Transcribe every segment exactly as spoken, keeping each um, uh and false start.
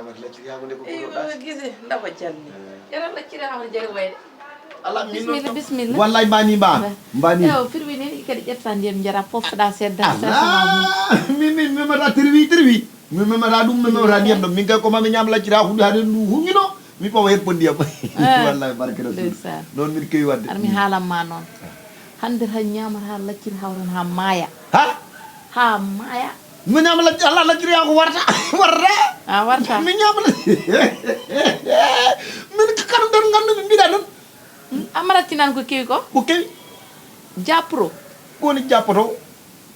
ñaamata lacciri haa ko nde ko ɓuri o ɗaasi. Gise, ndaba calli. Era lacciri haa ko jari wayde. Ala min noon. Bismillah, bismillah. Wallay mbani mba. Mbani. Ewa, firwi neni kadi ƴetta ndiyam jara poftoɗa sedda. Ala. Min min memata tirwi tirwi. Min memata ɗum min memata ndiyam ɗam. Min kay ko mami ñaam lacciri haa huɗi haa ndu huñino. Mi ɓawa heppo ndiyam. Wallay barke rasul. Noon min kewi wadde. Ar mi haalan ma noon. Hannde tan ñaamata lacciri hawran haa maaya. Ha? Haa maaya. Mi ñaama lacciri, Allah lacciri yaa ko warata. Warata. A warata. Mi ñaama lacciri. Min kala nder nganndu mi mbiɗa noon. Amara tinan ko kewi ko? Ko kewi. Japro. Ko woni jappoto?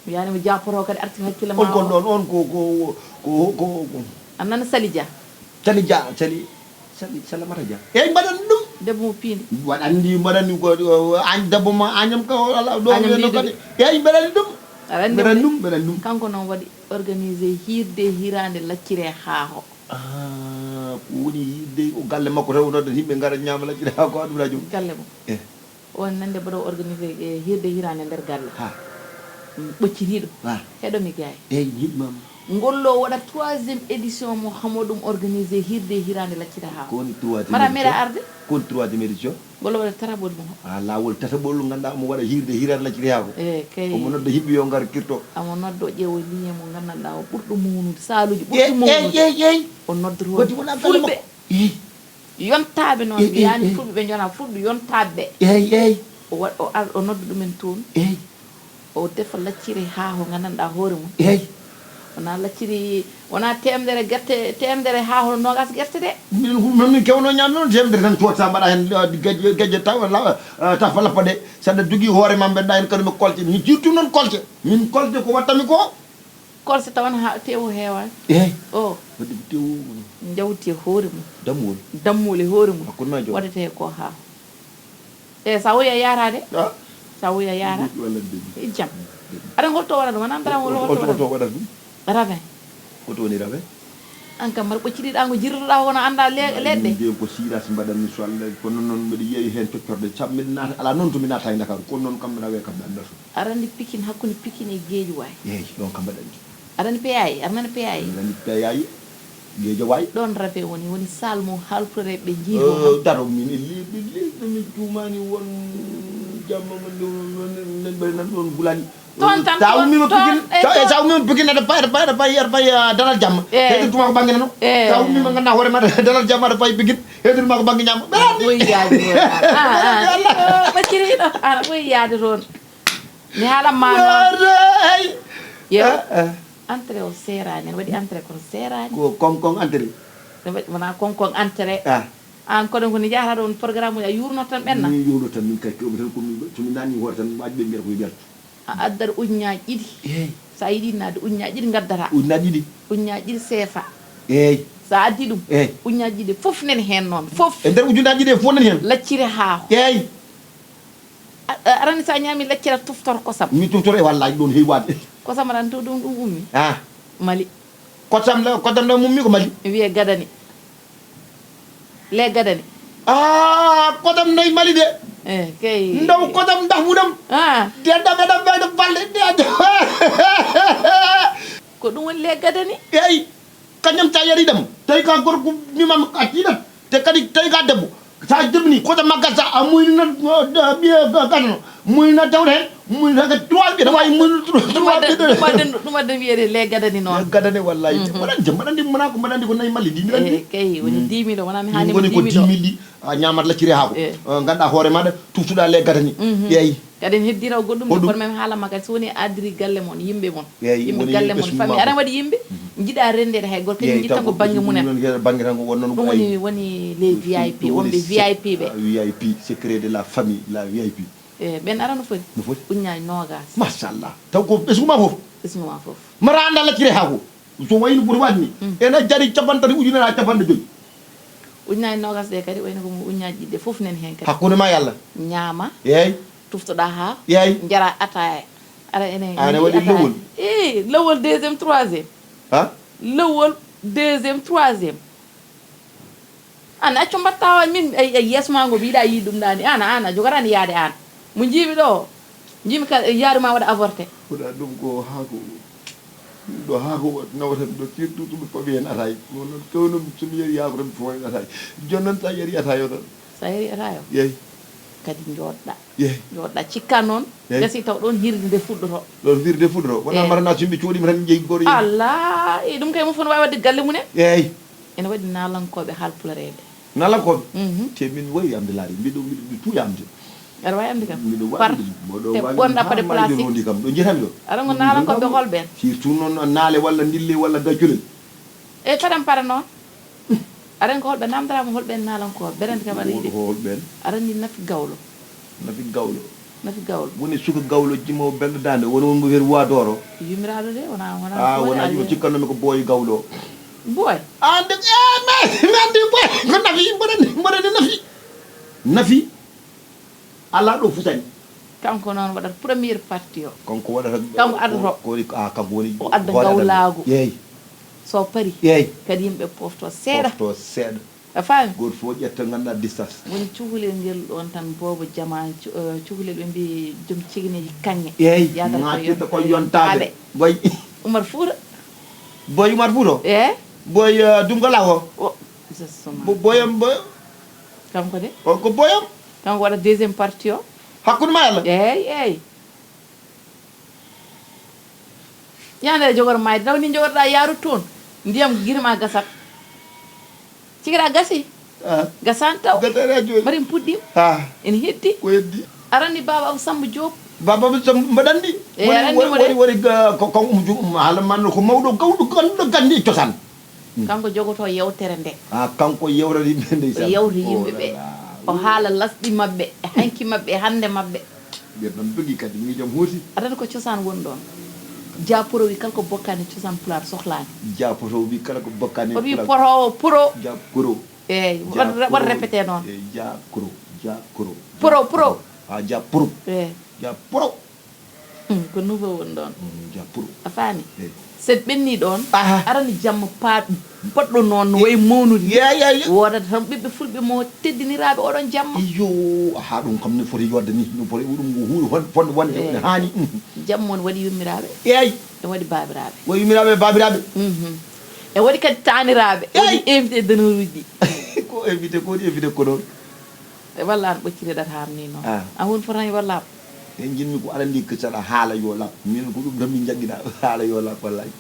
Mi yani mo jappoto kadi arti hakkille ma. On kon ɗon on ko ko ko ko ko. An nana Sali Dia. Sali Dia Sali. Sali salamata dia eyyi mbaɗanni ɗum. Debbo mo piindi. Waɗanni mbaɗanni ko an debbo ma añam ka ala ɗo wiyno kadi eyyi mbaɗanni ɗum. Aɗa anndi mbaɗanni ɗum mbaɗanni ɗum. Kanko noon waɗi organisé hiirde hiraande laccire haaho. Ah, ko woni hiirde o galle makko taw noddat yimɓe ngara ñaama laccire haaho ko aɗum radio. Galle mum. Eh. On nande mboɗo organisé e hiirde hiraande nder galle. Ha. Ɓoccitiiɗo. Ha. Heɗo mi gaay. Eyyi yiɗmam. Ngollo waɗa troisième édition mo hamo ɗum organisé hirde hiraande laccita haa. Ko woni troisième édition? Mara meeɗa arde? Ko woni troisième édition? Ngollo waɗa tataɓol mo. Ah, laawol tataɓol ngannduɗaa omo waɗa hirde hiraande laccita haa ko. Eyi kay. Omo nodda yimɓe yo ngar kirto. Amo nodda o ƴeewa ligne mo nganndanɗaa o ɓurɗo mawnude saaluuji ɓurɗi mawnude. Eyi eyi eyi. O noddoto fulɓe. Eyi. Yontaaɓe noon, mi yaani fulɓe ɓe njona fulɓe yontaaɓe ɓe. Eey, eey. O waɗ o ar o nodda ɗumen toon. Eey. O defa lacciri haa ho nganndanɗaa hoore mum. Eey. Wonaa lacciri wonaa teemedere gerte teemedere haa hono noogaas gerte de. Minen hul noon min kewno ñaamde noon teemedere tan coodta mbaɗa heen gejje gejje tawa tafa lappa de saɗa jogii hoore ma mbeɗa heen kadi mi kolte mi jirtu noon kolte min kolte ko wattanmi ko. Kolse tawan ha tewo heewani. Eey. O. Wadde ko tewo woni. Jawdi e hoore mum. Dammuwol. Dammuwol e hoore mum. Hakkunde ma e joom. Waɗete ko ha. E sa woyi a yaara de. A. Sa woyi a yaara. Jam. Aɗa ngol to waɗa ɗum aɗa anndara ngol oto waɗa ɗum. Ravin. Oto woni ravin. An kam mbaɗa ɓoccitiɗa ngo jirtoɗa, wona anda le- leɗɗe. Mbiyen ko siras mbaɗanmi so Allah, kono noon mbeɗa yiya heen coccorde, sam mbeɗa naata, alaa noon to mi naata e Ndakaaru, kono noon kam mbeɗa wiya kam mi anndaa toon. Aɗa anndi Pikin, hakkunde Pikin e Geejuwaay? Eeyi, ɗoon kam mbaɗa anndi. Aɗa anndi Peyaay? Aɗa nani Peyaay? Mbeɗa anndi Peyaay, Geejawaay. Ɗoon rabe woni, woni salle mo haalpureeɓe jiido. Eh, daro min e leeɓi leeɓi, mi juumaani, won jamma mo nde nden mbaɗa nan ɗoon gulani. Toon tan, sa ummima Pikin, sa ummima Pikin, aɗa pay, aɗa pay, aɗa pay, aɗa pay, ah, Dalal Jamma. Eh. Heydi tuma ko bangge nano. Eh. Sa ummima ngannda hoore ma Dalal Jamma, aɗa pay Pikin, heydi tuma ko bangge ñaama. Ɓoyi yaade toon. Ah, ah. Ɓocciri ɗo, aɗa ɓoyi yaade toon. Mi haalan ma noon. Yew. Ah, ah. Entrée o seeraani, ene waɗi entrée kono seeraani. Ko koŋ koŋ entrée. Ene waɗi, wona koŋ koŋ entrée. Ah. Aan koɗo ko ni njahata ɗoon programme uji a yuurno tan ɓenna? Min yuurno tan, min kay kewɓe tan ko min, so mi naanni hoore tan, waaj ɓe mbiyata ko mi welto. A addat ujunnaaji ɗiɗi. Eey. So a yiɗi naatde ujunnaaji ɗiɗi ngaddata. Ujunnaaji ɗiɗi? Ujunnaaji ɗiɗi seefa. Eey. So a addi ɗum, eey, ujunnaaji ɗiɗi fof nani heen noon, fof. E nder ujunnaaji ɗiɗi fof nani heen? Lacciri haa. Eey. A, a, arani so a ñaami lacciri a tuftor kosam. Mi tuftor e wallaahi ɗum heewaade. Kosam tan to ɗum, ɗum ummi. Ah. Mali. Kosam la, kosam la mummi ko Mali. Mi wiye gadani. Le gadani. Ah, kosam noy Mali de. Eh, kay. Ndaw kosam ndax budam. Ah. De ɗaɓe ɗaɓe ɗaɓe balɗe de. Ko ɗum woni le gadani? Eyi. Kañum sa yari ɗam, tawi ka gorko mimam a tiiɗat, te kadi tawi ka debbo, sa jibini kota maggal sa a muynina ɓiye gadano, muynina dewde hen, muynina ka trois ɓiɗa wawi muynina trois ɓiɗa. Ɗum wadde wiyede le gadani noon. Le gadane wallahi. Mhm. Mbaɗandi, mbaɗandi mona ko mbaɗandi ko nayi malli ɗi mbiɗandi. Eh, kay woni dix mille o wona mi hani mo dix mille o. Dix mille ɗi a ñamat lacciri haako. Eh. Ganduɗa hoore maɗa tuftuɗa le gadani. Mhm. Eyi. Kadi en heddira o goɗɗum de, kono mami haalama kadi so woni a addiri galle mon, yimɓe mon, yimɓe galle mon, famille, aɗa waɗi yimɓe njiɗa rendeede hay goto, kadi njiɗ tan ko bangge mumen. Bangge tan ko won noon. Ɗum woni, woni les V I P, wonɓe V I P ɓe. V I P, secret de la famille, la V I P. E ɓen ara no foti? No foti? Ujunnaaji noogas. Machallah. Taw ko ɓesngu ma fof? Ɓesngu ma fof. Mara anda laccire haako. So wayno ɓuri waɗni, ene jari capanɗe tati ujunere haa capanɗe joyi. Ujunnaaji noogas ɗe kadi wayno ko mo ujunnaaji ɗiɗi ɗe fof nani heen kadi. Hakkunde ma e Allah. Ñaama. Eey. Tuftoɗa haa. Eey. Njara ataaya. Ara ene. Ana waɗi lowol. Eey, lowol deuxième, troisième. Ha? Lowol deuxième, troisième. An accu mbatta o min e yeeso ma ngo mbiɗa yiɗi ɗum ɗani. An, an a jogatani yaade an. Mo jiimi ɗo. Jiimi ka yaadu ma waɗa avorté. Koɗa ɗum ko haako. Ɗo haako nawata ɗo surtout soɓe paɓi hen ataay. Ɗum noon kewno somi yari yaako tan mi fo hen ataay. Jooni noon sa yari ataay o tan. Sa yari ataay o? Yeey. Kadi jooɗɗa. Yeey. Jooɗɗa cikka noon. Yeey. Gasi taw ɗoon hirde nde fuɗɗoto. Ɗoon hirde fuɗɗoto. Wona marana so yimɓe coɗima tan jeyi goto yeey. Allah, e ɗum kay mo fof no wawi wadde galle mum en. Yeey. Ene waɗi naalankooɓe haalpulareeɓe. Naalankooɓe? Mhm. Te min wayi yamde laari, mbiɗo, mbiɗo, mbiɗo tuuyamde. Aɗa wawi yamde kam? Mbiɗo wawi. Te wonɗa ko déplacé. Kam, ɗo jetami ɗo. Aɗa ngo naalankooɓe holɓe en? Surtout noon naale walla ndille walla gacculel. E paɗam paɗa noon? Aɗa ko holɓe namdarama holɓe en naalankooɓe? Mbeɗa anndi kam aɗa yiɗi. Holɓe en? Aɗa anndi Nafi Gawlo. Nafi Gawlo. Nafi Gawlo. Woni suka Gawlo jimowo belɗo dande, woni wonmo wiyete Wa Doro. Yumiraaɗo de, wona, wona. Ah, wona, yo cikkannomi ko Boy Gawlo. Boy? Ah, nde, eh, mais, mais anndi Boy, ko Nafi, mboɗo anndi, mboɗo anndi Nafi. Nafi, ala ɗo futani. Kanko noon waɗata première partie o. Kanko waɗata, kanko addoto. Ko, ko, ah, kanko woni o adda gawlaagu. Yeey. So pari. Yeey. Kadi yimɓe pofto seeɗa. Pofto seeɗa. A faami? Gooto fof ƴetta, ngannduɗaa distance. Woni cukalel ngel ɗoon tan, boobo jama, cu-, eh, cukalel ɓe mbiyi joom cegeneeji kaŋŋe. Eey, yadata ko ŋaatirta ko yontaade. Yontaade. Boy. Umar Fuuta. Boy Umar Fuuta? Eey. Boy, eh, Dumgala o? O, justement. Bo-, boyam, boy. Kanko de? O ko boyam? Kanko waɗa deuxième partie o. Hakkunde ma e Allah? Eey, eey. Yande jogor mayde, taw ni jogorɗa yaaru toon. Ndiyam girma gasat. Cigira gasi. Ah. Gasan taw. Gasat a jooni. Mari puɗɗi. Ah. En heddi. Ko heddi? Arani Baba Abou Samba Diop. Baba Abou Samba mbaɗandi. E, woni, arani woni, mo de. Woni, woni ga-, ko, ko um ju-, um haala man ko mawɗo gawɗo ganduɗo gandi e cosaan. Mm. Kanko jogoto yewtere nde. Ah, kanko yewtata yimɓe ndeysaan. O yewta yimɓe ɓe. Oh là là. O haala lasɗi maɓɓe, e hanki maɓɓe, e hannde maɓɓe. Ɓe ɗon dogi kadi, miijam hooti. Aɗa anndi ko cosaan woni ɗoon? Japoro wi kala ko bokkaani cosaan pulaar sohlaani. Japoro wi kala ko bokkaani pulaar. O wi poro, poro. Japoro. Eey, waɗ, waɗ répété noon. Eey, ja koro, ja koro. Poro, poro. Ah, ja poro. Eey. Ja poro. Hmm, ko nouveau woni ɗoon. Hmm, ja poro. A faami? Eey. Sen ɓenni ɗon, aha, arani jamma paaɗɗo, baɗɗo noon no wayi mawnude. Woodat tan ɓiɓɓe fulɓe mo teddiniraaɓe oɗon jamma. Iyo, aha, ɗum kam ne foti yodde ni, ɗum foti ɗum ko huunde hon-, fonde wonde ne haani. Jamma on waɗi yummiraaɓe. Eey. E waɗi baabiraaɓe. Waɗi yummiraaɓe e baabiraaɓe. Mhm. E waɗi kadi taaniraaɓe. E waɗi invité d'honneur uji ɗi. Ko invité, ko waɗi invité ko noon? E walla an ɓocciri ɗat haam ni noon. Ah. A hun fotani walla am. E jinmi ko aɗa andi ko saɗa haala yo laaɓ. Min ko ɗum tan min jaggina haala yo laaɓ wallahi.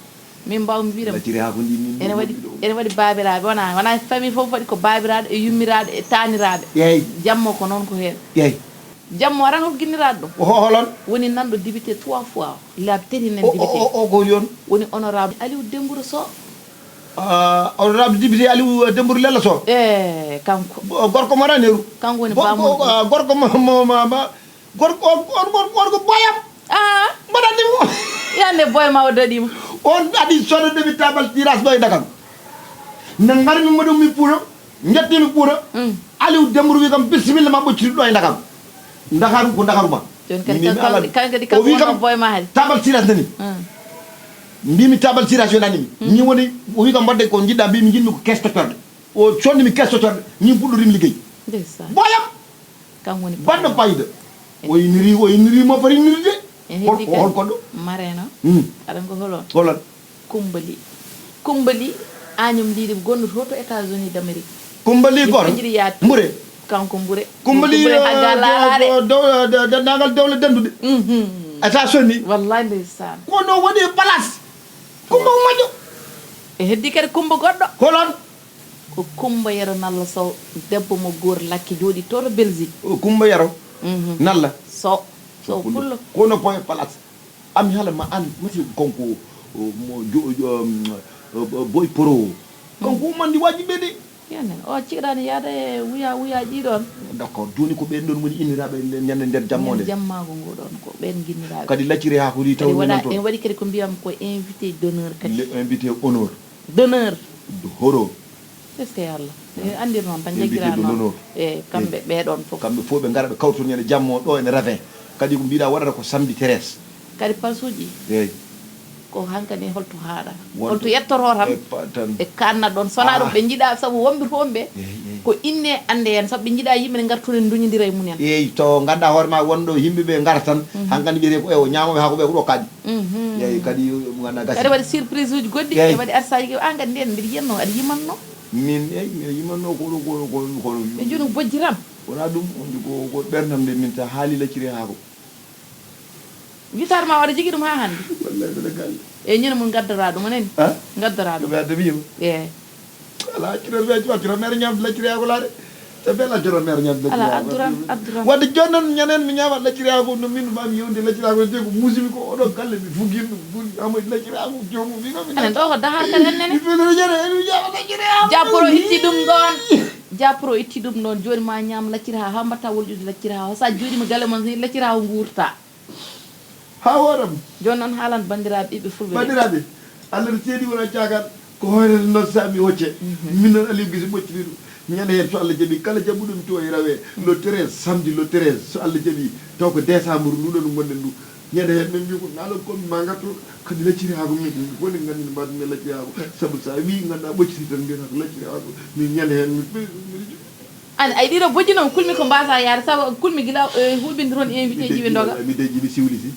Min mbaw mbiɗam. Lacciri haa ko ndi min ene waɗi, ene waɗi baabiraaɓe, wona, wona famille fof waɗi ko baabiraaɗo e yummiraaɗo e taaniraaɓe. Eey. Jammo ko noon ko heen. Eey. Jammo aran ko ginniraaɗo ɗum. O ho-, holon? Woni nanɗo député trois fois. Laabi tati nen député. O, o, o, o ko woni on? Woni honorable Aliou Dembourou Sow. Ah, honorable député Aliou, eh, Dembourou Lella Sow. E kanko. Bo-, gorko mo Raneru. Kanko woni baamuɗo. Ah, gorko mo, mo, ma, ma, gorko, on, on, on, on ko boyam. Ah. Mbaɗa ɗum. Yande boy ma o daɗima. On adi sodo demi tabal tiras ɗo e Dakar. Ne ngarmi mo ɗum mi puuɗo, njettimi puuɗo. Mm. Aliou Dembourou wi kam bisimilla ma ɓocciti ɗo e Dakar. Ndakaaru ko Ndakaaru ma. Jooni kadi min mi kan-, alaa kan-, kan-, kadi o wi kanko kam, wonno boy ma hari. Tabal tiras nani. Mm. Mbimi tabal tiras yo nanimi. Mm. Min woni, o wi kam mbaɗde ko jiɗɗa, mbimi jiɗmi ko kees tottorde. O sonni mi kees tottorde, min puɗɗorimi liggey. Ndeysaan. Boyam. Kan woni baɗɗo payda. O inniri, o inniri mo foti innirde. E hol, heddi hol kadi koɗo? Mareno. Hmm. Aɗa ko holon? Holon? Kumbali. Kumbali, Agnam Ndiɗi gonɗo to, to États-Unis d'Amérique. Kumbali goto? Mbure. Kanko Mbure. Kumbali, Kumbali, eh, hagga laalaade. Do, do, do, denndaangal dewle dennduɗe. Mhm. États-Unis. Wallahi ndeysaan. Ko no waɗi e place. Kumba ko moƴƴo. E heddi kadi Kumba goɗɗo. Holon? Ko Kumba Yero Nalla Sow, debbo mo goor Lakki jooɗi to, to Belgique. O Kumba Yero? Mhm. Nalla? Sow. Sow Pullo. Kono boy place. Ami hala ma an, mati kanko, o, mo jo-, jo-, um, o, o, boy pro. Kanko, mm, mandi waji ɓe de. Yanen, o ciɗani yaade wuya, wuya ɗi ɗon. D'accord. Joni ko ɓen ɗon woni inniraɓe nde, ñande nder jammo nde? Nder jammago ngo ɗon, ko ɓen ginniraɓe. Kadi lacciri ha ko ri taw kadi wona, en waɗi kadi ko mbiyam ko invité d'honneur kadi. Le invité honneur. D'honneur. Horo. Est-ce que Allah? E andir noon tan, invité jaggirano d'honneur. E kamɓe ɓe ɗon fof. Kamɓe fof ɓe ngara, ɓe kawtoto ñande jammo ɗo ene Ravin. Kadi ko mbiɗa waɗata ko samedi Thérèse. Kadi palsuuji. Eey. Ko hankadi holto haaɗa? Wonto holto yettoto tan? E pa-, tan. Ɓe kaanna ɗon. Sona ɗum, ah, ɓe njiɗa, sabu wonɓe toon ɓe. Eey, eey. Ko inne annde en, sabu ɓe njiɗa yimɓe ne ngartoo ne nduñondira e mumen. Eey, to ngannduɗaa hoore ma wonɗo yimɓe ɓe ngara tan, mhm, hankadi ɓe ko ɓe o ñaamo ɓe haa ko ɓe ko ɗo kaaɗi. Mhm. Eey, kadi mo ngannduɗaa gasi. Kadi waɗi surprise uji goɗɗi, eey, e waɗi arsaji, an kadi nden mbiɗa yiyatno, aɗa yimanno. Min, eey, mbiɗa yimanno ko ɗo, ko ɗo, ko ɗo, ko ɗo. E jooni bojji tan. Wona ɗum, on ko, ko ɓernam nde min ta haali lacciri haako. Guitar ma waɗa jogii ɗum haa hannde? Wallay mbeɗa galle. E ñande mum ngaddoraa ɗum, a nani? Ha? Ngaddoraa ɗum. Ɓe adda wiima. Eey. Ala, accira, accira, accira, mere ñaamde lacciri haa ko laare. Te bel accira, mere ñaamde lacciri haa ko laare. Ala, adduran, adduran. Wadde jooni noon ñande mi ñaama lacciri haa ko no min ma mi yewde lacciri haa ko te ko musimi ko oɗo galle mi fugin ɗum ɓuri amoy lacciri haa ko joomum mi ko mi. Anen ɗo ko dahar kadi en nani? Mi fewde ñande mi ñaama lacciri haa ko. Japro itti ɗum ɗon. Japro itti ɗum ɗon, jooni ma ñaam lacciri haa, haa mbatta wolƴude lacciri haa, so a jooɗiima galle mon, lacciri haa nguurta. Haa hooram. Jooni noon haalan banndiraaɓe ɓiɓɓe fulɓe ɓe. Banndiraaɓe, Allah no seedi wona caagal, ko hoyrata noon so mi hocce. Mhm. Min noon Aliou Gise ɓocciri ɗum. Ñande heen so Allah jaɓi, kala jaɓuɗo mi to e rawe, le treize, samedi le treize, so Allah jaɓi, taw ko décembre ndu ɗo ndu ngonɗen ndu. Ñande heen min mbi ko naalon kon ma ngartu, kadi lacciri haako min, ɗum fof ne nganndi no mbaɗmi lacciri haako. Sabu so a wii ngannduɗaa ɓocciti tan mbiyata ko lacciri haako. Min ñande heen min, min, min, An, ay, ɗiɗo bojji noon, kulmi ko mbasa yaade, sabu kulmi gila, eh, hulɓinde toon invité ji ɓe ndoga. Mi dejji, mi siwli si.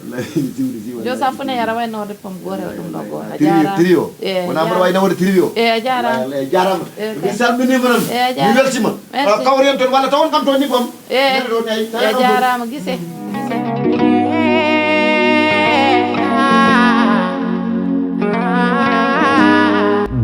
Wallaahi, mi siwli si, wallaahi. Jo, sa fone yara wayno de pom gore ɗum ɗo go. A trio, jaaraama. Trio. Eh, wona mboɗo wayno wonde trio. Eh, a jaaraama. Wallaahi, a jaaraama. Eh, mi salminiima noon. Eh, a jaaraama. Mi weltima. Merci. Ah, kawri en toon, walla tawon kam toon ni pom. Eh, a jaaraama, Gise. Gise.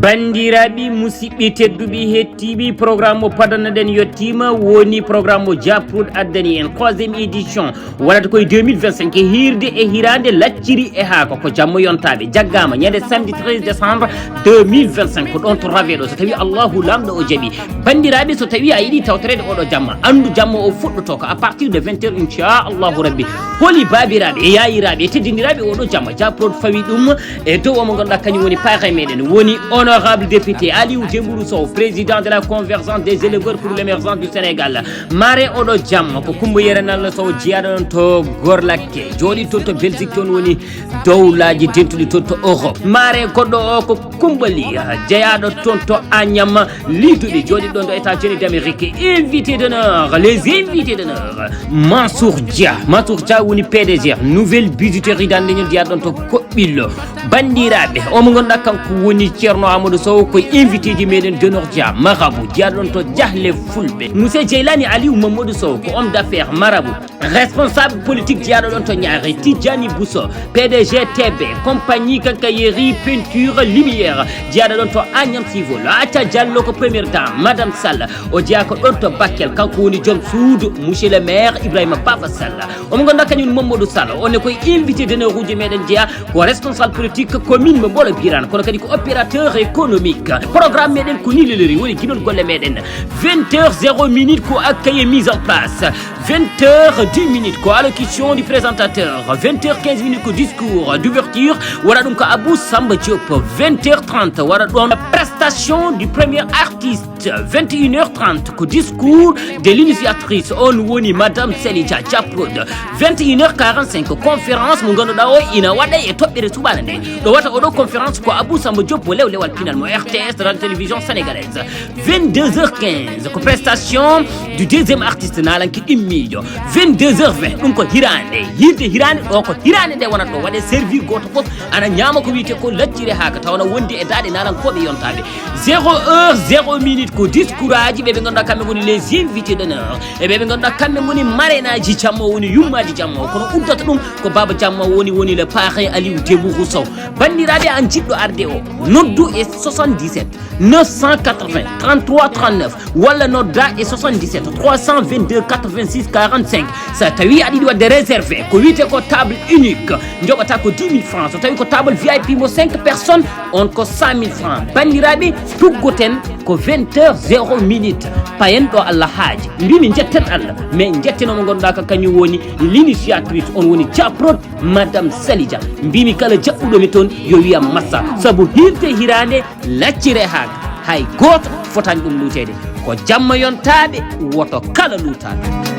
Banndiraaɓe, musidɓe tedduɓe, hettiiɓe, programme mo padannoɗen yettiima, woni programme mo Japrod addani en, troisième édition, waɗata koye deux mille vingt-cinq, e hiirde e hiraande lacciri e haako, ko jamma yontaaɓe, jaggaama ñande samedi treize décembre deux mille vingt-cinq, ko ɗon to Raveɗo, so tawi Allahu Laamɗo o jaɓi. Banndiraaɓe, so tawi a yiɗi tawtoreede oɗo jamma, anndu jamma o fuɗɗoto ko à partir de vingt heures, inchallahu rabbi. Holi baabiraaɓe e yaayiraaɓe e teddindiraaɓe oɗo jamma, Japrod fawi ɗum e dow o mo ngannduɗaa kañum woni payre meɗen, woni ono Honorable député Aliou Dembourou Sow, président de la convergence des éleveurs pour l'émergence du Sénégal. Mare oɗo jamma ko Kumba Yere Nalla Sow, jiyaaɗo ɗon to Gorlakke, jooɗi toon to Belgique, toon woni dowlaaji dentuɗi toon to Europe. Mare goɗɗo o ko Kumba Ly, jeyaaɗo toon to Agnam, Liduɗi, jooɗi ɗon to États-Unis d'Amérique. Invité d'honneur, les invités d'honneur. Mansour Dia, Mansour Dia woni P D G Nouvelle Bijouterie dans Leñol, jiyaaɗo ɗon to Koɓɓillo. Banndiraaɓe, o mo ngannduɗaa kanko woni Ceerno Amadou Sow, ko invité ji meɗen d'honneur Dia, marabout, jiyaaɗo ɗon to Jahle Fulɓe. Monsieur Jeylani Aliou Mamadou Sow, ko homme d'affaires, marabout, responsable politique, jiyaaɗo ɗon to Niari, Tidjani Bousso, P D G T B, compagnie quincaillerie, peinture, lumière, jiyaaɗo ɗon to Agnam Civil. Acha Diallo ko première dame, Madame Sall, o jeyaa ko ɗon to Bakel, kanko woni joom suudu Monsieur le maire Ibrahima Baba Sall. Omo ngannduɗaa kañum Mamadou Sall, on ne koye invité d'honneur uji meɗen jeyaa, ko responsable politique commune mo Mbolo Birane, kono kadi ko opérateur économique. Programme meɗen ko ni lelori, woni ginol golle meɗen. Vingt heures zéro minute ko accueil et mise en place. Vingt heures dix minutes ko allocution du présentateur. Vingt heures quinze minutes ko discours d'ouverture, waɗa ɗum ko Abou Samba Diop. Vingt heures trente waɗa ɗon prestation du premier artiste. Vingt et une heures trente ko discours de l'initiatrice, on woni Madame Selija Diaprod. Vingt et une heures quarante-cinq ko conférence mo ngannduɗaa o ina waɗa e toɓɓere suɓaana nde. Ɗo wata oɗo conférence ko Abou Samba Diop mo lewlewal pinal mo R T S, Radio Télévision Sénégalaise. Vingt-deux heures quinze ko prestation du deuxième artiste, naalanke ɗimmiijo. Vingt-deux heures vingt ɗum ko hiraande, yirde hiraande, ɗo ko hiraande nde wonata ɗo waɗe servir gooto fof ana ñaama ko wiyetee ko laccire haaka, tawa na wondi e daaɗe naalankooɓe yontaaɓe. Zéro heure zéro minute ko discours aji ɓe ɓe ngannduɗaa kamɓe ngoni les invités d'honneur, e ɓe ɓe ngannduɗaa kamɓe ngoni marraine aji jamma o, woni yummaaji jamma o, kono uddata ɗum ko Baba Jamma woni, woni le parrain Aliou Dembourou Sow. Banndiraaɓe, an jiɗɗo arde o, noddu e soixante-dix-sept neuf cent quatre-vingts trente-trois trente-neuf walla nodda e soixante-dix-sept trois cent vingt-deux quatre-vingt-six quarante-cinq. So tawi aɗa yiɗi waɗde réservé ko wiyetee ko table unique, njoɓata ko dix mille francs. So tawi ko table V I P mo cinq personnes, on ko cent mille francs. Banndiraaɓe, tuggoten ko vingt heures zéro minute. Payen ɗo Allah haaji. Mbimi njetten Allah, mais njetten o mo ngannduɗaa ko kañum woni l'initiatrice, on woni Diaprod, Madame Salija. Mbimi kala jaɓɓuɗo mi toon yo wiyam massa, sabu hirde hiraande laccire haaka. Hay gooto fotaani ɗum luuteede. Ko jamma yontaaɓe, woto kala luutaaɓe.